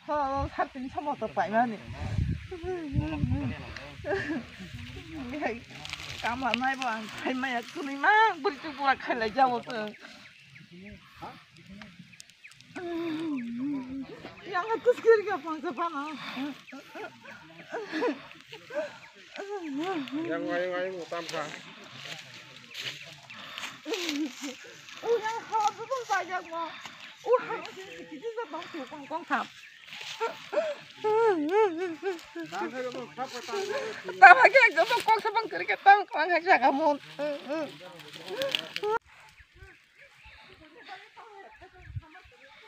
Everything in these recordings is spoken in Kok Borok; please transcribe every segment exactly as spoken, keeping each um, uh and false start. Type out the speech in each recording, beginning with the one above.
Ho, sar tin somo to paimani. Kama nai bo ang khai maya kunui ma buri tu bura khai lai jabo to. Yang tu skir ga pang sa pana. Yang ngai ngai mo tam kha. U yang hawa bubung pajak mo. U hawa sini kiti sa bang tu kong kong kham. Tama khe ekdom kok sa bang kiri khe tang klang hai jaga mo.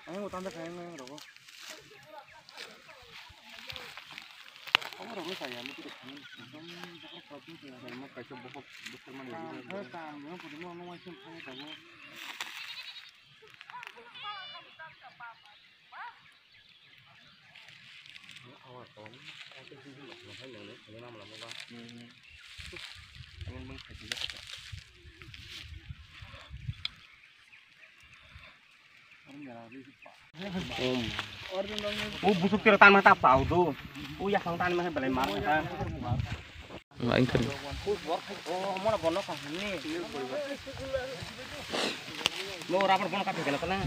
Ang utang da kaya nang rogo. Ang rogo saya, mutu de kami, ekdom bokor problem tu ada. Mo kaisa bokor, bokor mani. Ang kaya tam, yang putih mo, mo waisem kaya tam. O busuk tira tan ma ta pau do. O ya khang tan ma belai mar ta. Lain thani. Mo rabar bono kathai gana kana.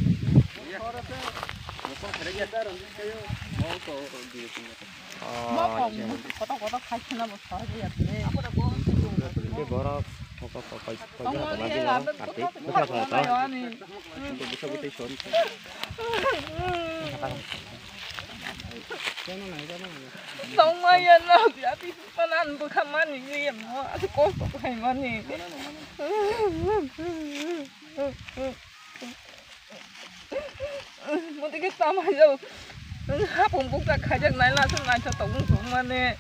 Mo kong koto koto khai khna bo sar ya. Borok koto koto kai kai. Tongma ya, kati. Bukhara song ta. Tongma ya, na ya, di panan bukha mani ni mo, ati kosto khai mani. Mo tike tama jau. Hapung bukha khajak nai la sun nai tongma ne.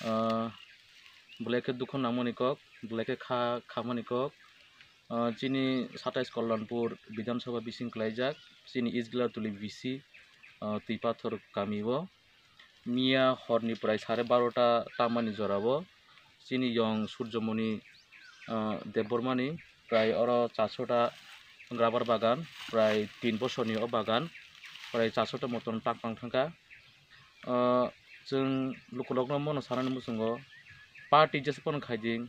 Ah, belai khe dukhu nangmani kok, belai khe kha, khamani kok. Ah, chini satais Kollanpur Bidhan Sabha bising klaijak, chini East Gilartuli B C, ah, Twipathor kami o. Miya horni prai sare barota tamani jorao chini yong Surjomoni, ah, Debbarmani prai oro charsota rubber bagan, prai tin bosorni o bagan, prai charsota moton tak tang thangkha. Ah, chwng lukulokno mono sanani muchungo party jesa phano khaidi,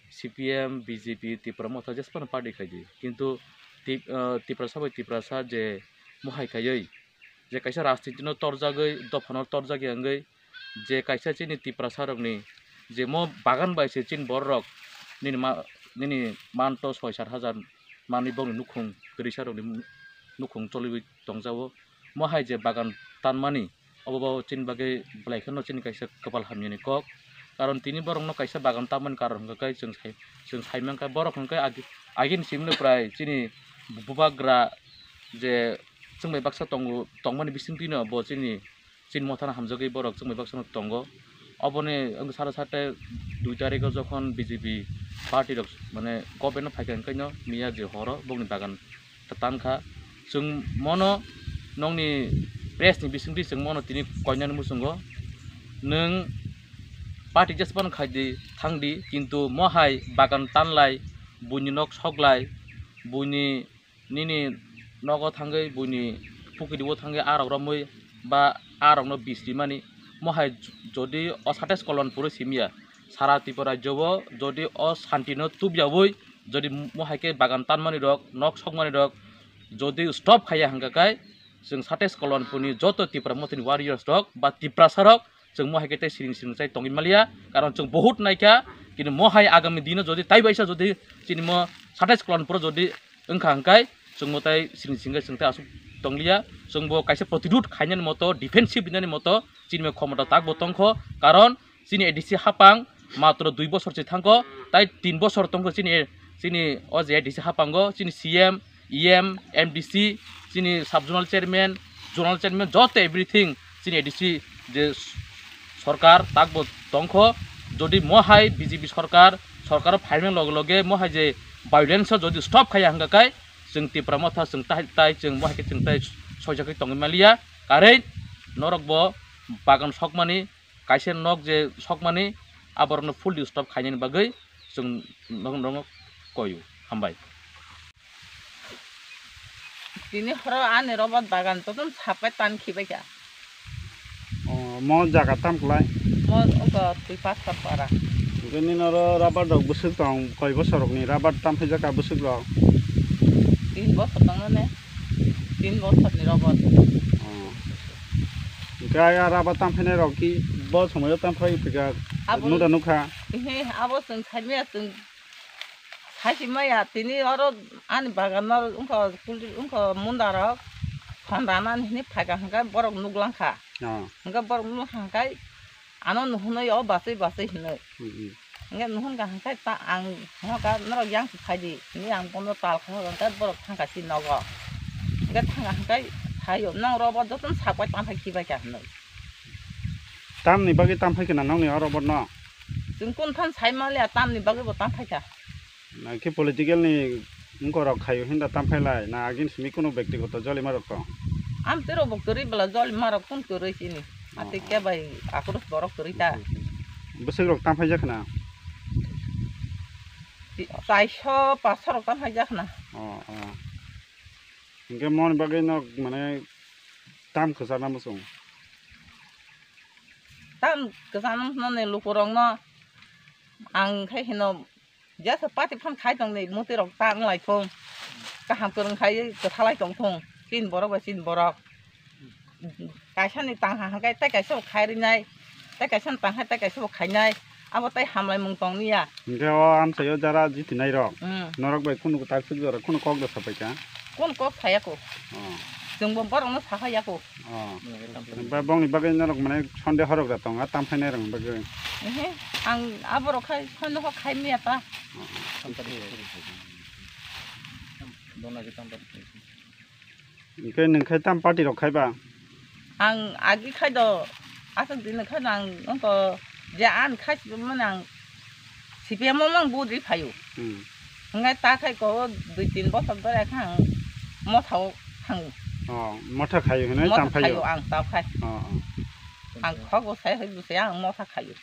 C P M, B J P, Tipra Motha jesa phano party khaidi. Kintu Tip-, ah, Tiprasa bai Tiprasa je mohai khaiwi, je kaisa rajniti no torjagwi, dopha no torjagwi wngwi, je kaisa chini Tiprasa rokni je mo bagan bai se chini borok nini ma-, nini manto soi sat hajar manwi bongni nukhung kwrwisa rokni nukhung choliwi tongjago. Mo hai je bagan tanmani, obo bo chini bagwi belai kheno chini kaisa kwpal hamyani kok. Karon tini borokno kaisa bagan tamani karon hwnkha khe chwng sai, chwng sai mankha borok hwnkhe agi, agini simino prai chini bubagra je chwng bai baksa tongo, tongmani bisingtwino bo chini, chini mothano hamjagwi borok chwng bai baksano tongo. Oboni wngkha sara sate dui tarikho jokhon B J P party rok mane government no phaikha hwnkhe no miya je horo bongni bagan tankha. Chwng mono nongni press ni bisingtwi chwng mono tini koinani muchungo nwng party jesa phano khaidi thangdi, kintu mo hai bagan tanlai, buini nok soklai, buini nini nogo thangwi buini pukiri o thangwi arok romwi ba arokno bis rimani. Mo hai jodi o satais Kollanpuro simiya, sara Tripura rajyo o jodi o shanti no tubyawi, jodi mo hai khe bagan tanmani rok, nok sokmani rok jodi stop khaiya hwnkha khe, chwng satais Kollanpurni joto Tipra Mothani warriors rok ba Tiprasa rok chwng mo hai khe tei siring siring chai tongwi maliya, karon chwng bohut naikha, kintu mo hai agami dino jodi tai baisa jodi chini mo satais Kollanpuro jodi wngkha hwnkhe chwng mo tai siring siring chwng tai aswk tongliya, chwng bo kaisa protirud khainani moto, defensive rinani moto chini mo khomota tak bo tongkho, karon chini A D C hapang matro dui bosor se thangkho, tai tin bosor tongkho chini, chini o je A D C hapango, chini C M, E M, M D C, chini sub zonal chairman, zonal chairman, joto everything chini A D C je sorkar takbo tongkho. Jodi mo hai B J P sorkar, sorkaro phaimani loge loge mo hai je violence o jodi stop khaiya hwnkha khe, chwng Tipra Motha chwng tai, tai chwng bo hai khe chwng tai soijakgwi tongwi maliya. Karwi norok bo bagan sokmani, kaisa nok je sokmani, aborokno full disturb khainani bagwi chwng norok koyo. Hambai. Tini horo ani robot bagan jotono sapai tan khibaikha. O, mo jaga tam kwlai? Mo oko twi pastor para. Hwnkhe nini oro rubber rok bwswk tong, koi bosor rokni rubber tam phaijakha bwswk rok? Tin bosor tongmani, tin bosorni rubber. O. Hwnkhe aya rubber tam phainai rok ki bo somoio tam phai phika? Abo nuda nukha. Ehe, abo chwng saimaya chwng Saisi maya tini oro ani bagan no wngkha, wngkha munda rok, phon rana hinwi phaikha hwnkhe borok nuklangkha. Oh. Hwnkhe borok nuklangkha hwnkhe ano nuhunwi o bachwi bachwi hinwi. Hmm, hmm. Hwnkhe nuhunka hwnkhe ta ang hwnkha norok yang se phaidi hinwi ang bono tal kha hwnkhe borok thangkha si nogo. Hwnkhe thangkha hwnkhe saio nang robo jotono sakwai tangphai khibaikha hinwi. Tamni bagwi tangphai khna nokni o robot no? Chwng kunu phano sai manliya tamni bagwi bo tangphaikha. Na khe political ni wngkorok khaio hinda tam phailai, na agin simi kunu bektigoto jolima rok tong? Amtwi rok bo kwrwi bwla jolima rok kunu kwrwi chini. Ati khe bai akrus borok kwrwi ta. Bwswk rok tam phaijak khna? Ti-, chairso, paso rok tam phaijak khna. Oh, oh. Hwnkhe moni bagwi nok mane tam kwchana muchung? Tam kwchana muchung ni lukurokno ang khai hino Jesa pati phan khai tong ni muti rok ta wng lai thung. Kaham kwrwng khai kwthalai tong thung. Chini borok bai chini borok. Kaisa ni tang ha hwnkhe tei kaisa bo khai rinai. Tei kaisa ni tang hai tei kaisa bo khainai. Abo tei hamlaimung tong niya. Hwnkhe o amchaio jara jitinai rok. Hmm. Norok bai kunu tak suk jora kunu kok da sapai kha. Kunu kok saya ko. Oh. Chwng bo borok no saha ya ko. Oh. Ba bongni bagwi norok mane sonde horok da tonga tam phainai rok bagwi. Ehe, ang abo rok khai sonde hok khai miya ta. Hwnkhe nwng khai tam party rok khai ba? Ang agi khai do, aswk din khai do ang wngkha je ani khai sibimani ang C P M o mang budi phaio. Hmm. Hwnkhai ta khai ko dui tin bosor dore kha ang motha o thango. Oh, motha khaio hinwi tam phaio. Motha khaio ang ta khai. Oh, oh. Ang khok bo sai hai bo sai ang motha khaio.